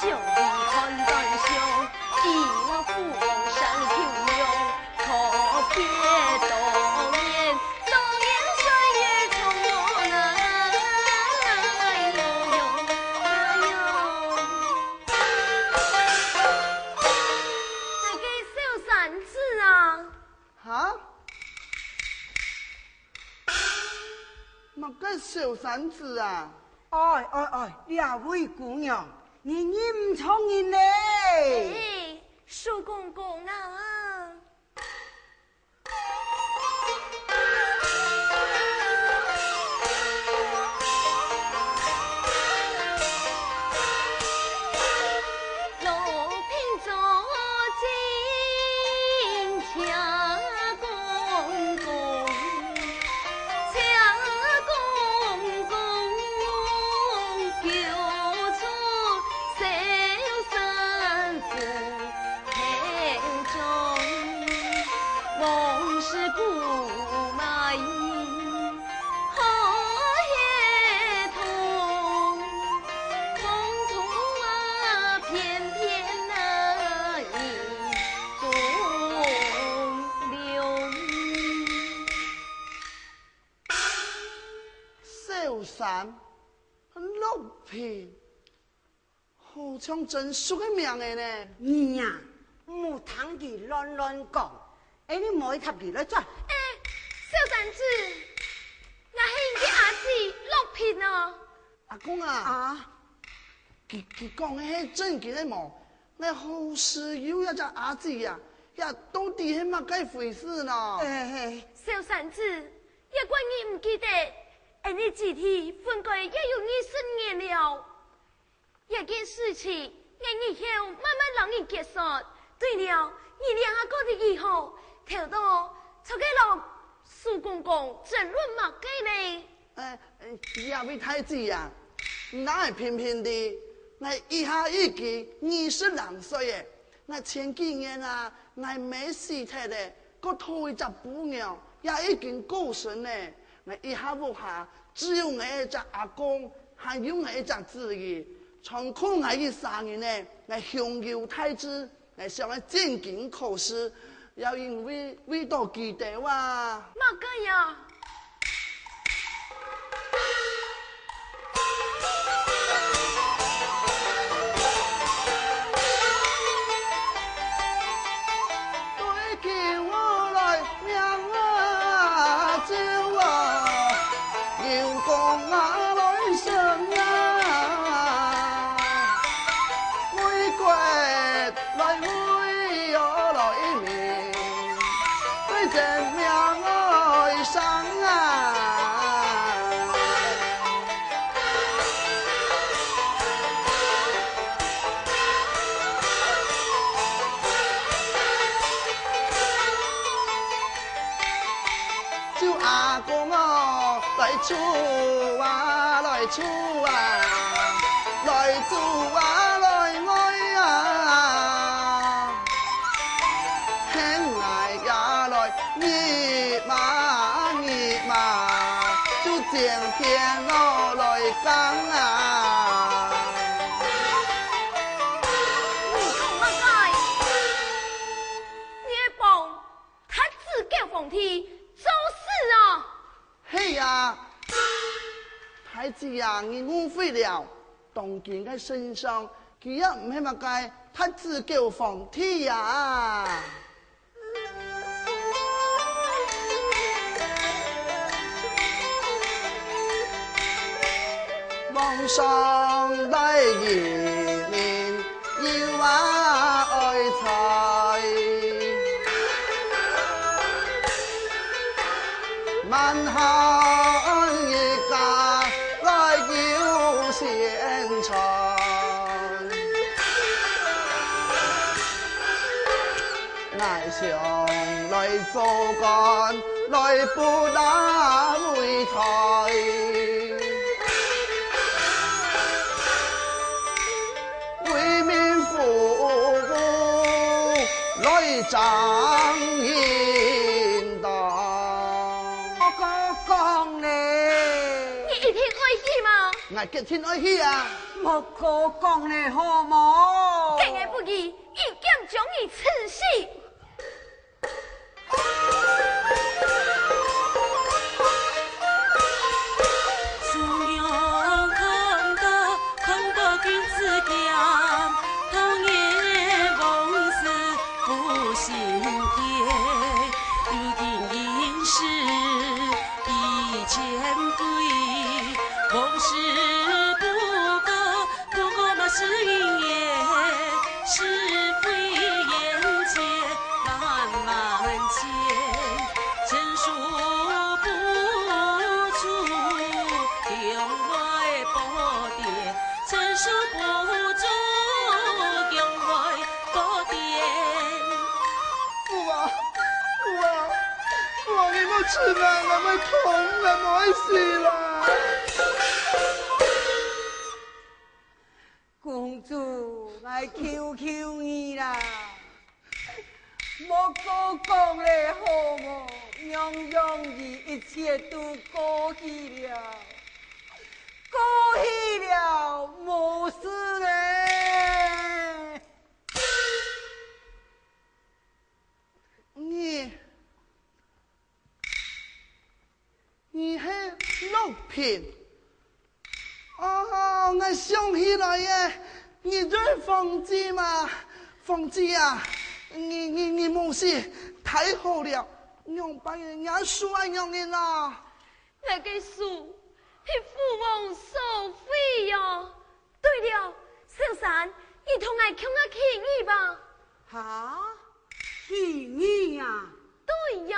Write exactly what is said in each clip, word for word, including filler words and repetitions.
該个小三子啊！哈？麼个小三子啊？哎，哎，哎，這位姑娘，你認錯人咧。哎，蘇公公啊！小三，樂平，好像真熟个名仔呢。你呀，毋好聽佢亂亂講，恁樣無一搭理來轉。哎，小三子，𠊎係你个阿姊樂平哦。阿公啊，啊？佢，佢講个係正經个無？𠊎何時有一隻阿姊啊？這到底係麼个回事呢？哎，小三子，也怪你毋記得，𠊎俚姊弟分開也有二十年了。 這件事情，𠊎日後慢慢摎你解說。對了，你兩阿哥个以後，頭到出去摎蘇公公爭論麼个呢？呃，呃，這位大姊啊，你哪會平平地，𠊎這下已經二十零歲了，𠊎前幾年啊，𠊎姆死忒了，過討一隻餔娘，也已經過身了。𠊎這下屋下 只有𠊎一隻阿公，還有𠊎一隻姊姨，全靠𠊎一儕人仔，𠊎享有大志，𠊎想愛正經考試，也因為為著佢兜啊。麼个呀？就阿公哦，來厝啊，來厝啊，來厝啊，來愛啊。 喊𠊎也來，日嘛日嘛，就整天哦來講啊。你講麼个？你愛幫太子救皇帝做事啊？ 係啊，太子啊，你誤會了。當今个聖上，佢也毋係麼个太子救皇帝啊。皇上來莺莺， 有話愛在，滿漢一家來有先傳。𠊎想來做官，來不打擂台。 為民服務，來掌英道。哥哥講咧。你一定愛佢嗎？ ，𠊎決定愛去啊！莫過講了好無？見𠊎不義，一劍將你刺死！父王，父王，父王，你莫嗔啊，𠊎會痛，𠊎毋會死啦！公主，𠊎求求你啦，莫過講了好無？樣樣仔一切都過去了，過去了，無事了。你 你係樂平？哦，𠊎想起來了，你就係皇子嘛。皇子啊，你、你、你無事，太好了，仰般人也輸恁樣人啊？𠊎个書，被父王收回喲。對了，小三，你同𠊎共下去吧。哈？ 是你呀？對呀。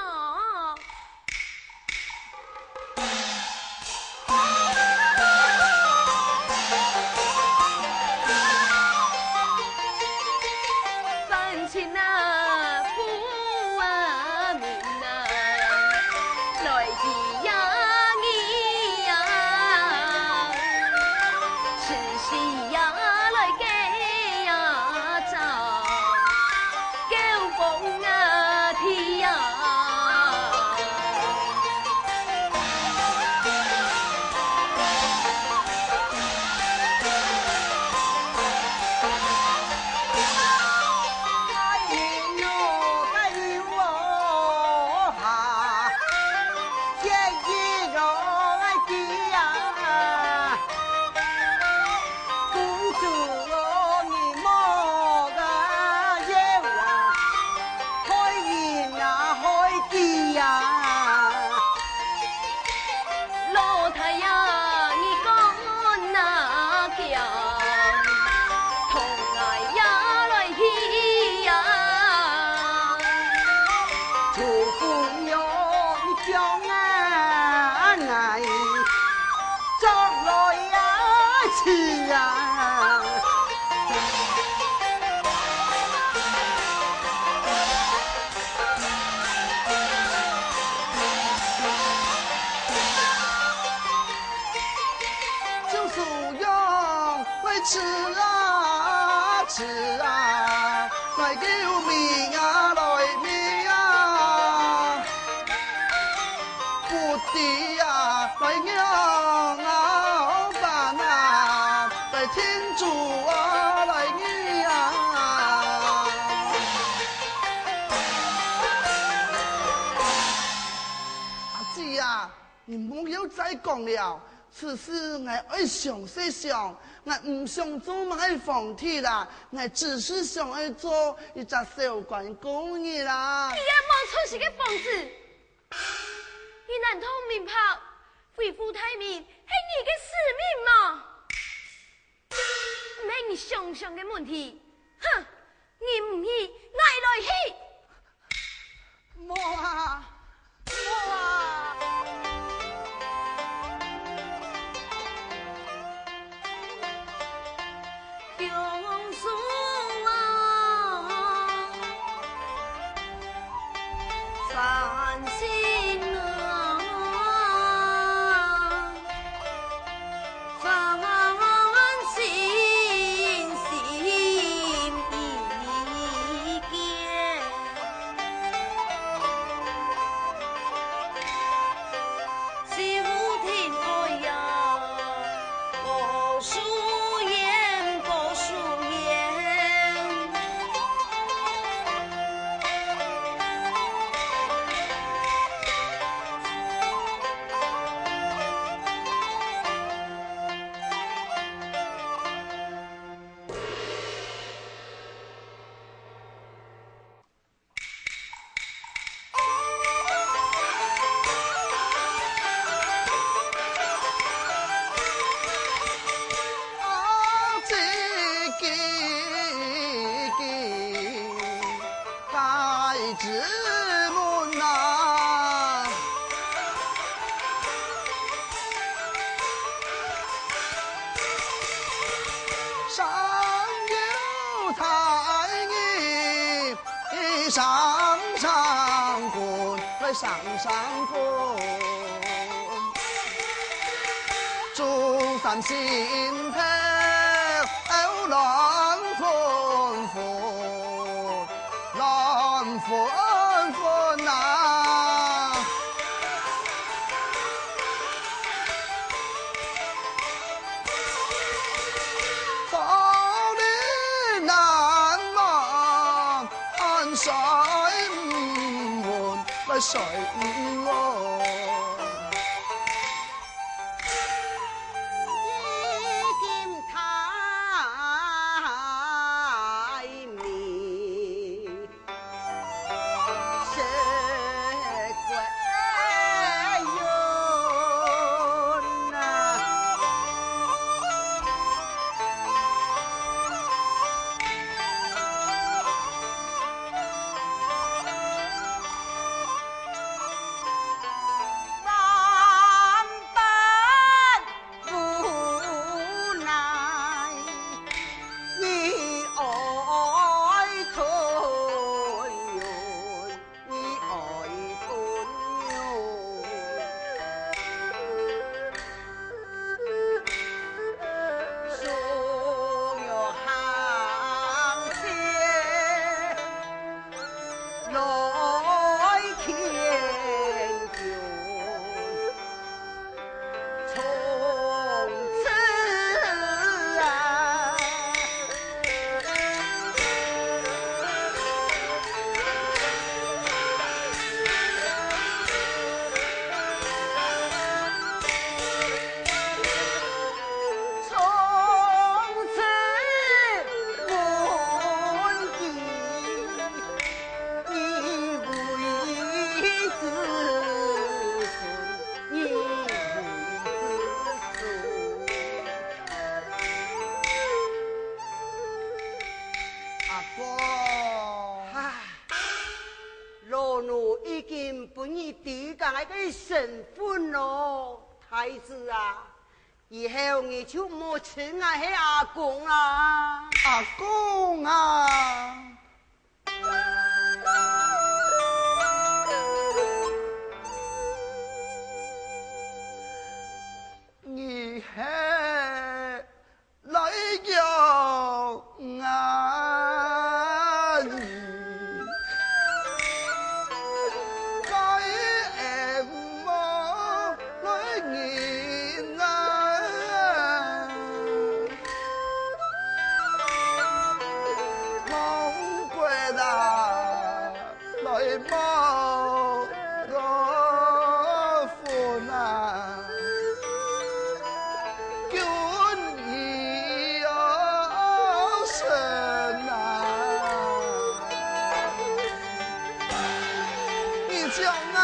阿姊啊，你莫又再講了，此事𠊎愛詳細想，𠊎毋想做麼个皇帝啦，𠊎只係想愛做一隻小官過日啦。你這無出息个瘋子！ 你難道毋明白維護大明係你个使命嗎？毋係你想像个問題。哼，你毋去，𠊎來去！無啊，無啊！之门啊，上有太爷，上上官，来上上官。中山心头乱纷纷。 乱纷纷啊。高丽难忘，安睡无问，来睡无问。 阿哥，老奴已经分你知个个身份咯，太子啊，以后你就莫称𠊎係阿公啦。阿公啊！ 你係來養啊你，該愛莫來認啊。 你講啊！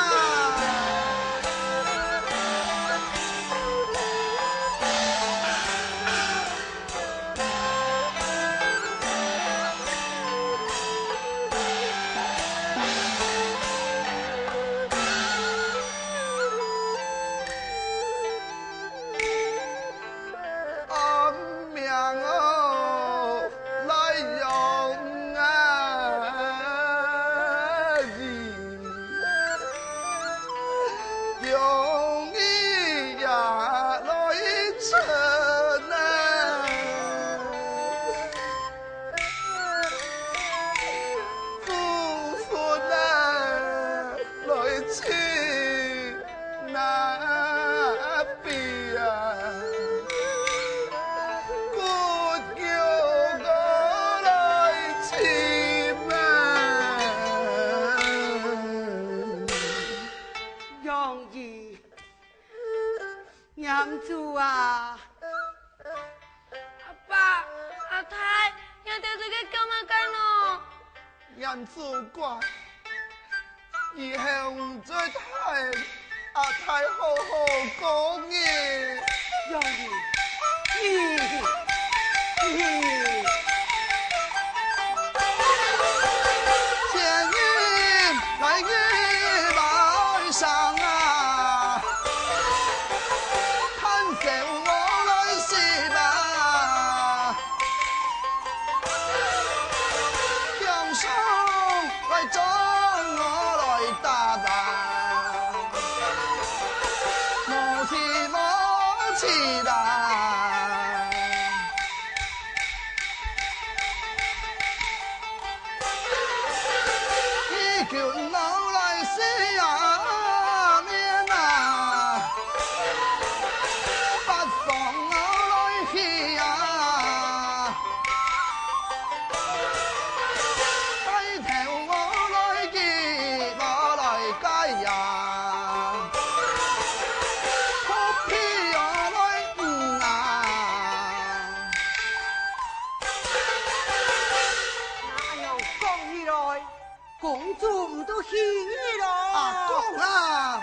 娘子啊！阿爸、阿太，你兜在該噭麼个呢？娘子乖，以後你再㧡阿太好好過日。娘子，你，你，你。來，公主毋都氣你咯。阿公啊！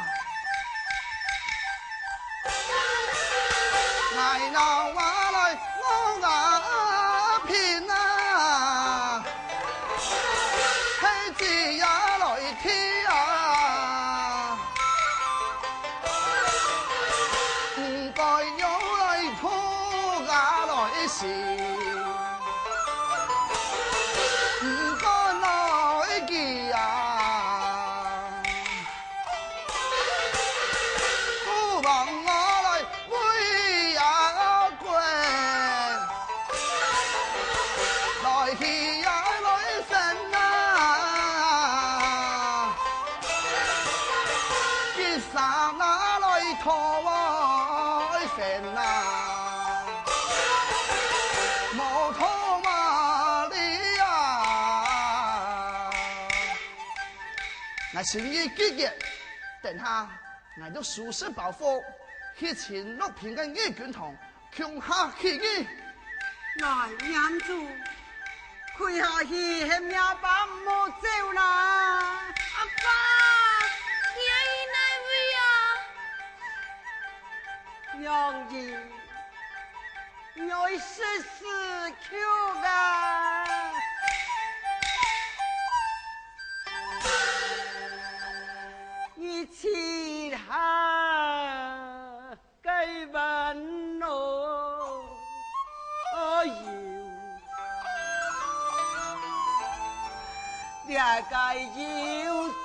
𠊎心意既決，等下𠊎就收拾包袱，去尋樂平个義軍團，共下起義。𠊎念祖，跪下去喊若爸毋好走啦！阿爸，你愛去哪位啊？ 娘姨，你愛實實去啊！你去下該彎路有 這个有旨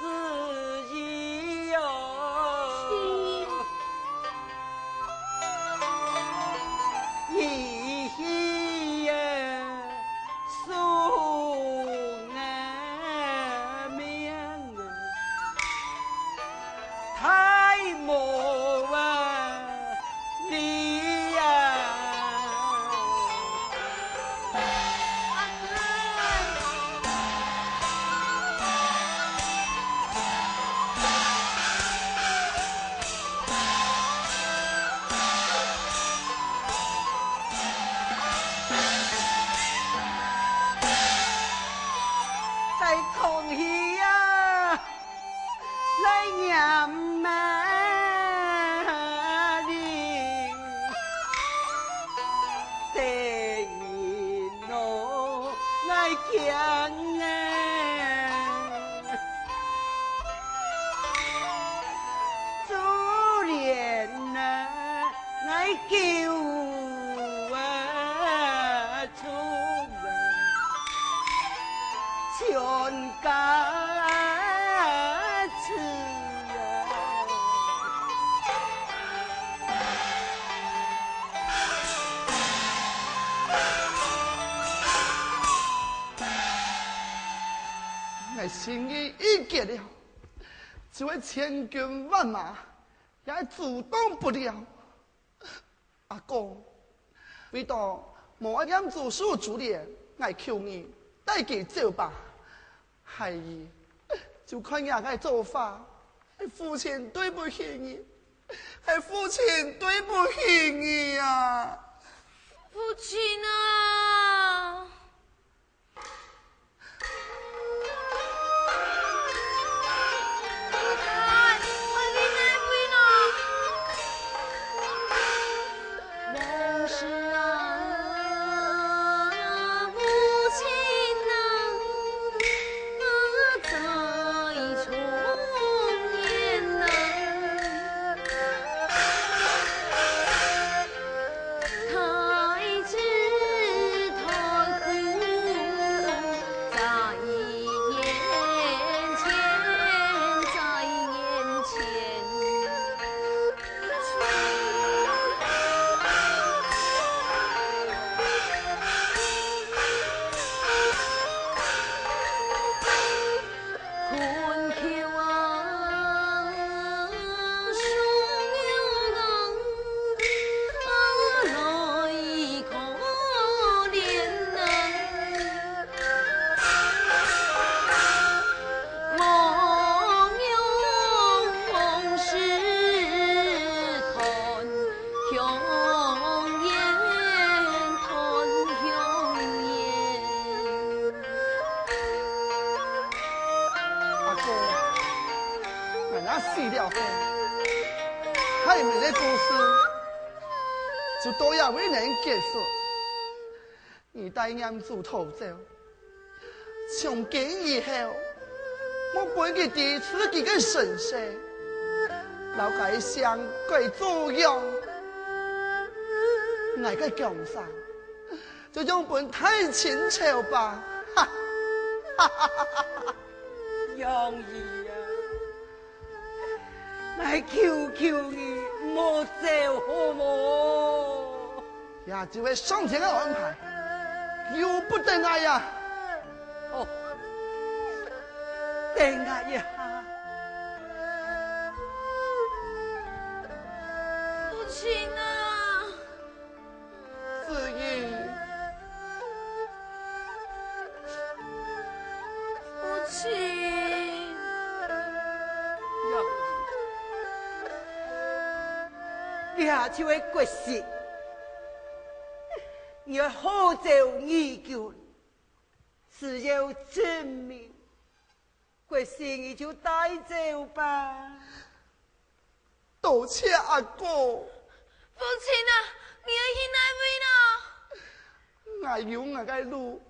意哦。是。一起送啊命啊。 太無啊理呀！太空虛呀！ 來念啊哩，得人哦，𠊎驚啊！珠簾啊，𠊎救啊！ 出门全家子啊。𠊎心意已決了，就係千軍萬馬，也係阻擋不了。 阿哥，為著無愛念祖收珠簾，𠊎求你帶佢走吧。孩兒，就看若个做法，係父親對不起你，係父親對不起你啊！父親啊！哥，𠊎若死了後，大明个故事就到這位能結束。你帶念珠逃走，從今以後，莫分佢知自己个身世，摎該姓改做楊，𠊎个江山 就讓分大清朝吧。哈哈哈哈哈！楊姨啊，𠊎求求你，莫走好無？這就係上天个安排，由不得𠊎呀！哦，等𠊎一下。父親啊！ 子怡。父親。這就係國姓，你愛好走已久，只有證明。 國姓你就帶走吧。多謝阿哥。父親啊，你愛去哪位呢？𠊎有𠊎个路，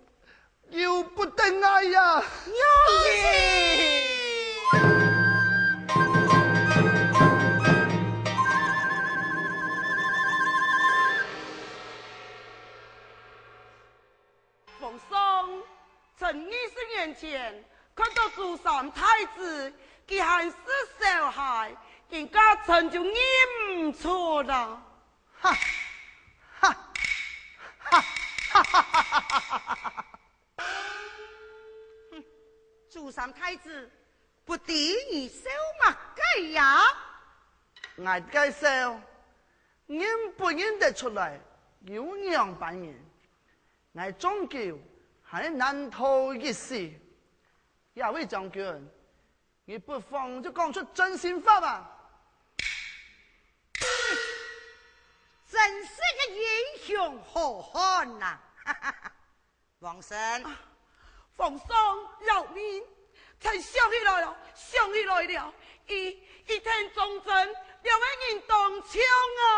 由不得𠊎呀！父親！皇上，臣二十年前看到朱三太子，佢還係小孩，人家臣就認毋出啦。哈！哈！哈！哈！哈！哈！哈！朱三太子，不知你笑麼个呀？𠊎个笑，認不認得出來，有仰般人。 𠊎終究還係難逃一死。這位將軍，你不妨就講出真心話吧。真實个英雄好漢吶！王生。啊，皇上饒命！ 臣想起來了，想起來了，佢，佢同張珍兩個人當像啊！